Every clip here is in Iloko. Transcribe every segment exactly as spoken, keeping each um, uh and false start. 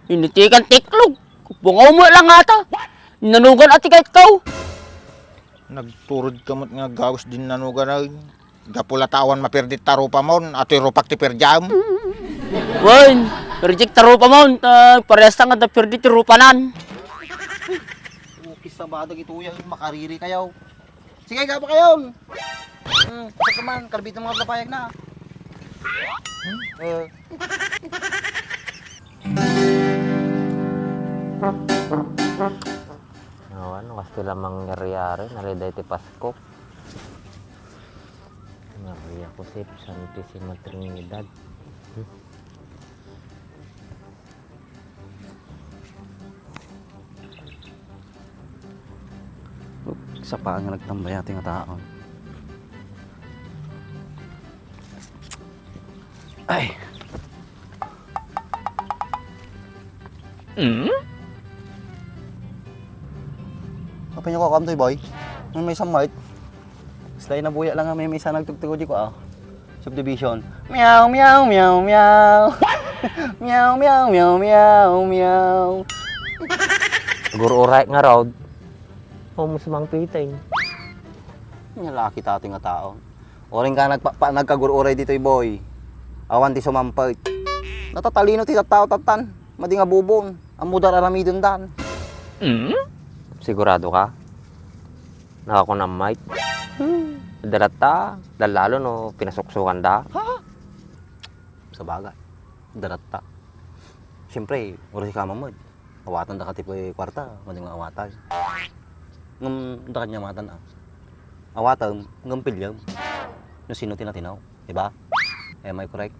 Initikan tiklog. Bungaw mo lang ata. Nanugan ati kayat kaw. Nagturod ka met nga gawis din nanugan ay. Gapu la ta awan maperdi ta rupamon, atoy rupak ti perdiam. Wen, perdi ta rupamon, ta parehas ta nga da perdi ti rupanan. Okay, sabado ito yan, makariri kayo. Sige, gapa kayo. Hmm, sa kaman, karbito mga lapayag na. Hmm? Eh. Awan, kasta la mangyari-yari, nalida iti Pasko. Maria Josep, Santisima Trinidad. Hmm? Sapaan nga nagtambay ati nga tao. Ay. Mm? Apay nga kukuam toy, boy? May, may samait. Sila yung nabuya lang nga may, may isa nagtugtugo di ko, ah. Subdivision. Meow, meow, meow, meow. Meow, meow, meow, meow, meow. Gur-uray nga road. Homo si Mang Piteng. Nya laki tati nga tao. Uring ka nagpa-, pa-, nagkagur-uray ditoy, boy. Awan ti sumampet. Natatalino ti tattao tattan. Madi nga bubon. Ammo da aramiden dan. Mm? Sigurado ka? Nakakunam, Mike? Hmm. Dalatta, dalalo no pinasuksukanda. Ha? Sabagay. Dalatta. Siyempre, uray ka mamad. Awatan da ka ti kwarta, madi nga awatan. Ngem da kanya matan, ah. Awatan, ngem piliem. No sino ti natinaw, di ba? Am I correct?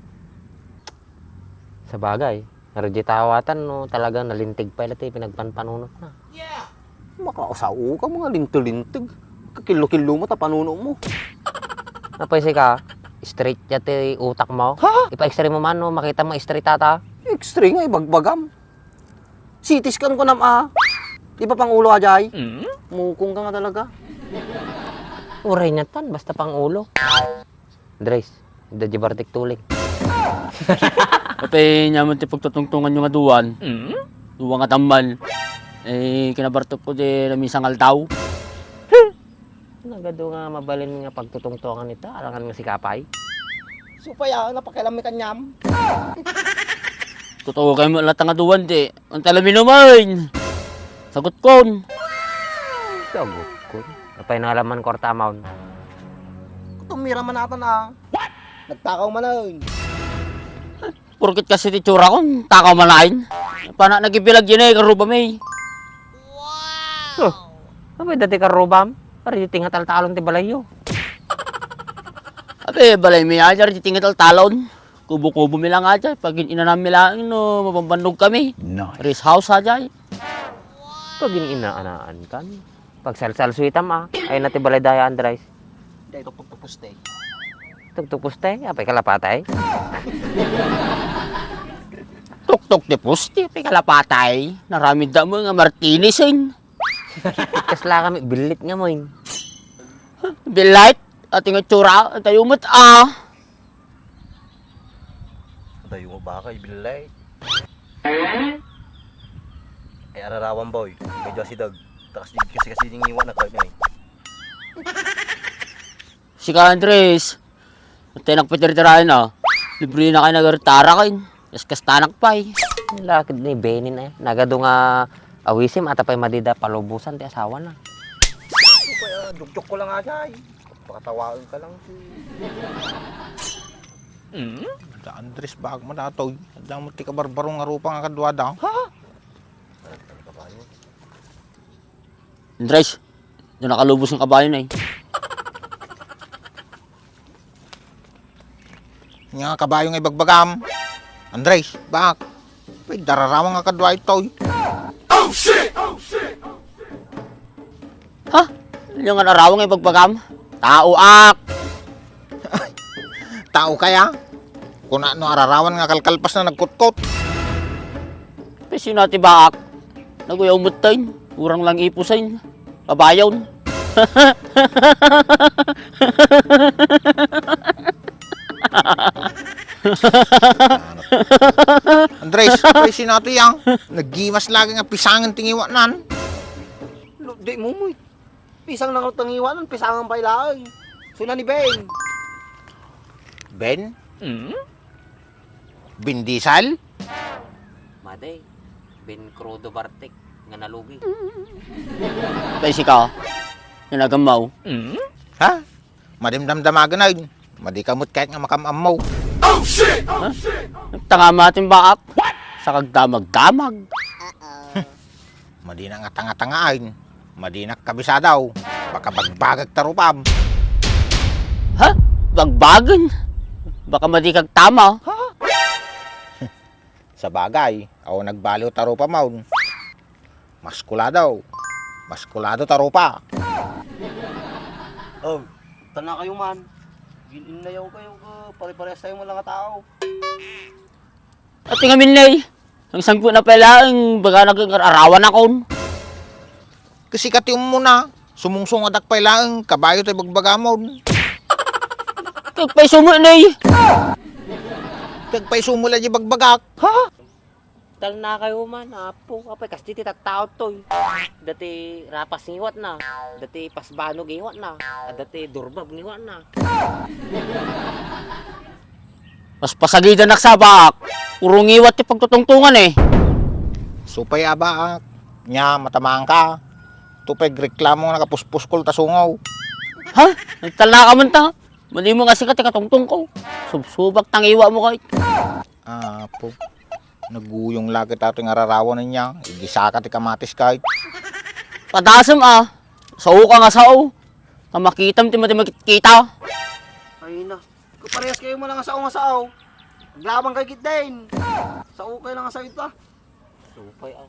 Sabagay, nga di ta awatan no talagang nalinteg pay la ti pinagpanpanunotna. Makausaw ka, mga linteg-linteg. Kakillo-killo mo, ta panuno mo. Apay sika, straight ya ti utak mo? Ha? Ipa-X-ray mo man, no? Makita mo straight ata. X-ray nga ibagbagam. C T scan ko nam, ah. Di ba pangulo, ajay? Mm? Mukong ka nga talaga. Uray niya tan, basta pangulo. Andres, adda di bartek tuling. Apay, nyaman ti pagtutungtungan nyo nga duan. Mm? Duwa nga tammal. Eh, kinabartok ko di namisangal tao. Nagadu nga mabalin nga pagtutungtongan ita, alangan nga sika pay. Supaya, napakialam mi kanyam. Totoo kayo mo lahat nga duwan, di. Ang talamin naman. Sagot kon. Sagot kon. Apay nalaman ko arta amount. Kutumira man atan, ah. Nagtakaw man, ay. Porket kasi ti tsura ko, takaw man lain. Pana nagibilag yun eh, karubam eh. Huh, apay dati karubam? Ari ti tingataltalon ti balayyo. Apay, balay mi ajar ti tingataltalon. Kubo-kubo mi lang ajar, pag inanam mi lang no, mabambannog kami. Nice. Rest house ajar. Pag in-inaanaan kan. Pagsalsalsuitam, ah. Ay na ti balay daya, Andres. Dahil tuktok ti poste. Tuktok poste? Apay kalapatay? Tuktok ti poste, apay kalapatay? Naramid da mo nga Martinez, eh. Kasla kami, billit nga mo, eh. Billit? Ating itsura, tayo mo't, ah. Dayo nga baka, ibilay. Ay, ararawan, boy. Medyo asideg. Takas di kasi, kasi di ngiwa na kayo na eh. Sika, Andres. Tayo nagpitiritirayan, ah. Libre na kayo nagritara kayo. Kas-, kastanak pa, eh. Lakad ni Benin, eh. Nagadu nga awisim, ata pa'y madida palubusan ti asawa na. Kaya, joke-joke ko lang ata, eh. Pakatawaen ka lang, si Mm? Da Andres, baag mo datoy. Adda mo ti kabarbaro nga rupa nga kaduada. Ha? Andres, doon nakalubos ng kabayo na eh. Nga kabayo nga ibagbagam. Andres, baag. Pwede dararawang nga kadua itoy. Ha? Ania nga ararawang nga ibagbagam? Taoak! Tao kaya? Kuna no ararawan nga kalkalpas na nagkutkot. Pay sino ti baak? Naguyaw metten. Urang lang ipusen. Pabayon. Andres, Andres, sino ato yan? Naggimas lagi nga pisangen ti ngiwatnan. Lo, di mo mo. Pisang na nga ti ngiwatnan, pisangen pay laeng. Suna ni Ben. Ben? Mm? Ben Diesel? Madi, Ben Crudo Bartik nga nalugi. Tay sika, nanagammaw. Mm? Ha? Madimdamdamagen ay. Madi ka met kayat nga makam-ammo. Ha? Nagtangama ti baak. Sakag damag-damag. Madina nga tanga-tangaan. Madina kabisadaw. Baka bagbagak ta rupam. Ha? Bagbagen? Baka madi kag tama. Sabagay, awan nagbaliw ta rupam. Maskulado. Maskulado ta rupa. Oh, tana kayo man. Gin-innayaw kayo, ka, pare-parehas tayo mo lang nga tao. Ati ngamin, Nay. Ang sangko na pala, ang baga nag-arawan akon. Kasi kati umuna, sumungsungadak pay laeng, kabayo tay bagbagamon. Kagpay sumo, Nay. Kagpay sumo la di bagbagak. Ha? Talna kayo man, apo. Apay, kasti ti tattao toy. Dati rapas ngiwat na. Dati pasbanog ngiwat na. Dati durbab ngiwat na. Mas pasagidan nagsabak. Puro ngiwat ti pagtutungtungan eh. Supay abaak. Nya, matamaan ka. Tupay reklamo nga nakapuspuskol ta sungaw. Ha? Nagtalna ka man ta? Mali mo nga sikat ti katungtong ko. Subsubak ta ngiwat mo kay. Apo. Naguyong la kita ti nga rarawanen niya. Igisaka ti kamatis kay. Padasem a. Sao ka nga sao. Ta makitam ti mati makit-kita. Ay na. Kaparehas kayo mo lang nga sao nga sao. Aglabang kayo kit din. Sao kayo lang nga sao ita. Supay, ah.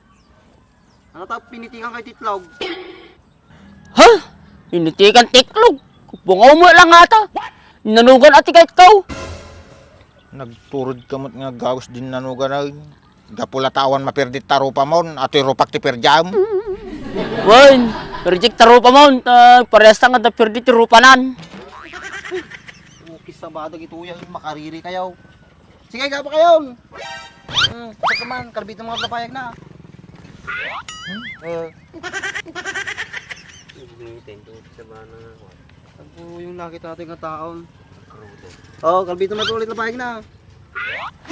Ano ta, pinitikan kayo titlog? Ha? Pinitikan tiklog? Bungaw mo lang ata. Nanugan ati kahit kao. Nagturod ka mo't nga gawis din nanugan ay. Gapu la ta awan mapirdit ta rupa mon, atoy rupak ti pirdiam. Wen, pirdik ta rupa mon, ta parehas ta nga da pirdit ti rupanan. Okay, sabado gito yan, makariri kayo. Sige, gapa kayo. Hmm, kasi ka man, kalbito mga lapayag na. Hmm? Eh. Ang uyong nakita natin nga taon. Oh, kalbito na ulit lapayag na.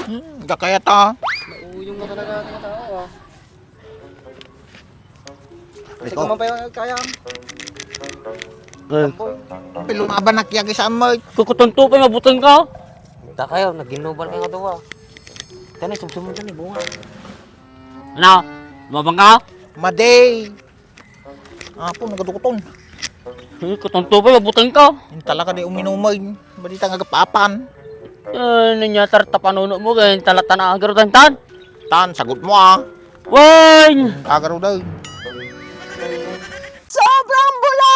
Hmm, gakaya ta. Nauyong na talaga ating tao, ah. Ikaw. Sige man pa yung kayam. Eh. Tamboy. Pilumaban na kiyagi sa amoy. Kukutunto pa, mabutang ka. Da kayo, naginubal kayo nga duwa. Tani, sumsumun ka ni bunga. Ano? Lumabang ka? Madi. Apo, nagadukoton. Eh, kutunto pa, mabutang ka. Yung talaga di uminumay. Balita nga gapapan. Eh, nanyatar tapanuno mo, ganyan talatan ang agarutan tan. Tan, sagot mo, ah. Wine! Agarutan. Sobrang bula!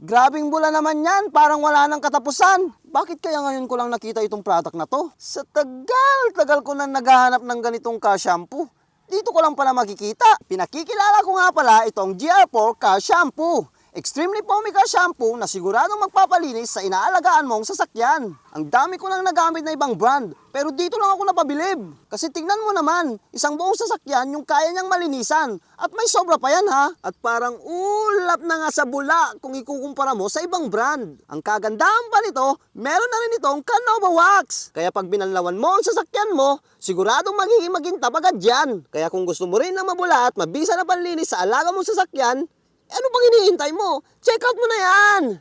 Grabing bula naman yan, parang wala nang katapusan. Bakit kaya ngayon ko lang nakita itong product na to? Sa tagal-tagal ko na naghahanap ng ganitong ka-shampoo. Dito ko lang pala makikita. Pinakikilala ko nga pala itong G R four Ka Shampoo. Extremely foamy ka shampoo na siguradong magpapalinis sa inaalagaan mong sasakyan. Ang dami ko nang nagamit na ibang brand, pero dito lang ako napabilib. Kasi tingnan mo naman, isang buong sasakyan yung kaya niyang malinisan. At may sobra pa yan ha. At parang ulap na nga sa bula kung ikukumpara mo sa ibang brand. Ang kagandahan pa nito, meron na rin itong Canova Wax. Kaya pag binanlawan mo ang sasakyan mo, siguradong magiging magintab agad yan. Kaya kung gusto mo rin ng mabula at mabisa na panlinis sa alaga mong sasakyan, eh, ano pang hinihintay mo? Check out mo na yan!